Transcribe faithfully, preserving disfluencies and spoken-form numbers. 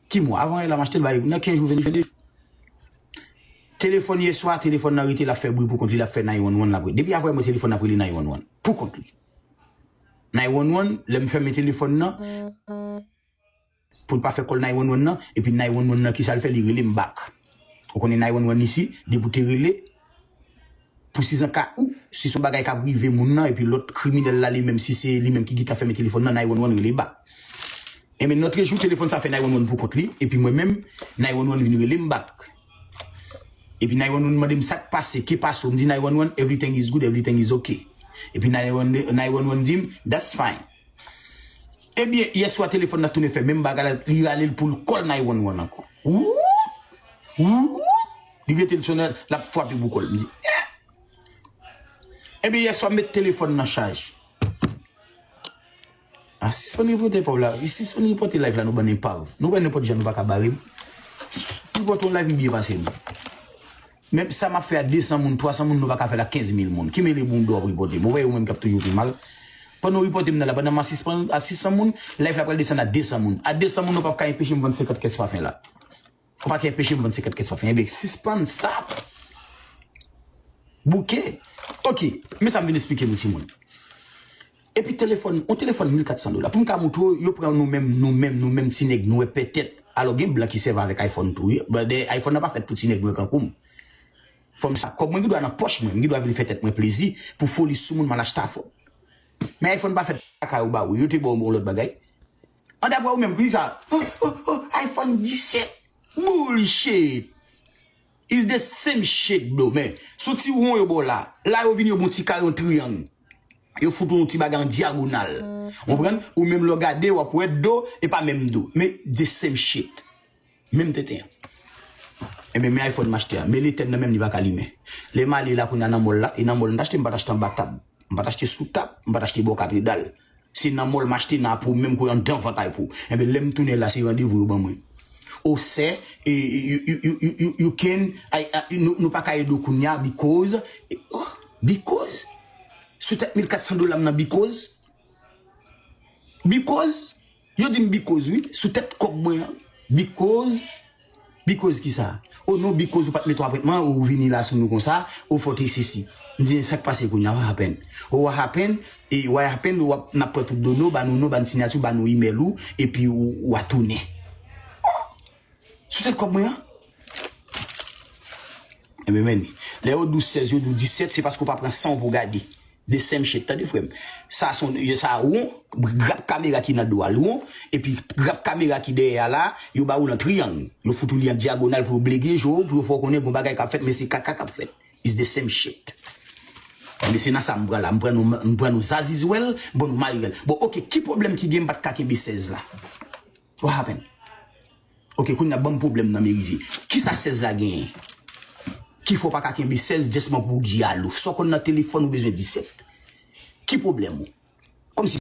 Ki mwa? Avan yè la m achte l bay nan kenz jou, vennde jou. Telefòn yè swa, telefòn nan rete l ap fè bri pou kont li, l ap fè nine one one l ap rele. Depi avan yè mwen telefòn nan ap rele nine one one pou kont li. Nine one one, lè m fèmen telefòn nan, pou l pa fè call nine one one nan, epi nine one one nan ki sa l fè, li rele m back. Ou konnen nine one one isi, depi w te rele, pou sizanka ou, si se yon bagay k ap rive moun nan, epi lòt kriminèl la li menm, si se li menm ki gentan fèmen telefòn nan, nine one one rele back. Enben, nòtrejou, telefòn sa fè nine one one pou kont li, epi mwen menm, nine one one vin rele m back. Epi nine one one mande m sa k pase, ki pase, m di nine one one, everything is good, everything is okay. Epi nine one one di m, that's fine. Ebyen, yè swa telefòn nan tounen fè menm bagay la, li rale l pou l call nine one one ankò. Woup! Woup! Li rete l sonnen, l ap frape pou call. M di, eh! Ebyen, yè swa m met telefòn nan chaj. Ah, sispann ripote pòv la. Sispann ripote live la, nou bann enpav. Nou wè nenpòt jan nou pa ka bare m. Ripote yon live m byen pase m. Menm sa m ap fè a de san moun, twa san moun, nou pa ka fè l a kenz mil moun. Ki mele bounda w ap ripote? Bon, wè yo menm k ap toujou pi mal. Pandan w ripote m nan la, pandan m a sispann a sis san moun, live la pral desann a de san moun. A de san moun, nou p ap ka enpeche m vann senkant kès pafen la. Ou pa ka enpeche m vann senkant kès pafen. Ebyen, sispann, stop! Bouke. Ok, men sa m vin esplike nou timoun. Epi telefòn, yon telefòn mil kat san dola. Pou m ka moutre w, yo pran nou menm, nou menm, nou menm ti nèg, nou wè pètèt. Alò gen blan ki sèvi avèk iPhone tou, wi. Bon, dayè, iPhone nan pa fèt pou ti nèg nwè kankou m. Fò m sa, kòb mwen gen dwa nan pòch mwen, m gen dwa vin fè tèt mwen plezi, pou foli sou moun m al achte iPhone. Men iPhone pa fèt kaka yo ba ou, yo te ba w yon lòt bagay. An daprè ou menm, wi sa, oh, oh, oh, iPhone disèt. Bullshit. It's the same shit, bro. Men, sou ti won yo ba w la. La yo vin yo bon ti kare yon triyang. Yo fout yon ti bagay an dyagonal. Ou konprann? Ou menm lè w gade, w ap wè do, e pa menm do. Men, the same shit. Menm tenten an. Ebyen, men iPhone m achte a. Men letèn nan menm li pa ka limen. Lè m ale la kounye a nan mòl la, e nan mòl m t achte, m pa t achte anba tab. M pa t achte sou tab, m pa t achte bò katredal. Se nan mòl m achte nan Apou menm kou anndan vant Apou. Enben, lè m tounen la, se randevou yo ban mwen. O sè, e, e, you, you, you, you, you can, I, I, nou, nou pa ka ede w kounye a, because, e, oh, because? Sou tèt mil kat san dola m nan because? Because? Yo di m because, wi, sou tèt kòb mwen an. Because, because kisa? Oh non, because ou pa t met yon apwentman, ou vini la sou nou konsa, ou fò te sesi. M di, sa k pase kounye a, what happen? Oh, what happen? E what happen, w ap, n ap pran tout done w, ba nou non, ba n siyati, ba nou imèl ou, epi ou, ou a tounen. Oh! Sou tèt kòb mwen an? Ebyen, men, lè yo di w sèz, yo di w disèt, se paske w pa pran san w pou w gade. The same shit, tande frè m. Sa se yon, sa won, grap kamera ki nan do a l won, epi grap kamera ki dèyè a la, yo ba ou l an triyang. Yo fout ou li an dyagonal pou yo blege je w, pou yo fè w konnen gon bagay k ap fèt, men se kaka k ap fèt. It's the same shit. Men se nan sa m pran la, m pran nou, m pran nou zazizwèl, m pran nou marirèl. Bon, ok, ki pwoblèm ki gen m pa t ka kenbe sèz la? What happen? Ok, kounye a ban m pwoblèm nan Merize. Kisa sèz la genyen? Ki fè w pa ka kenbe sèz just pou w di alo? Sa w konn nan telefòn ou bezwen disèt? Ki pwoblèm ou?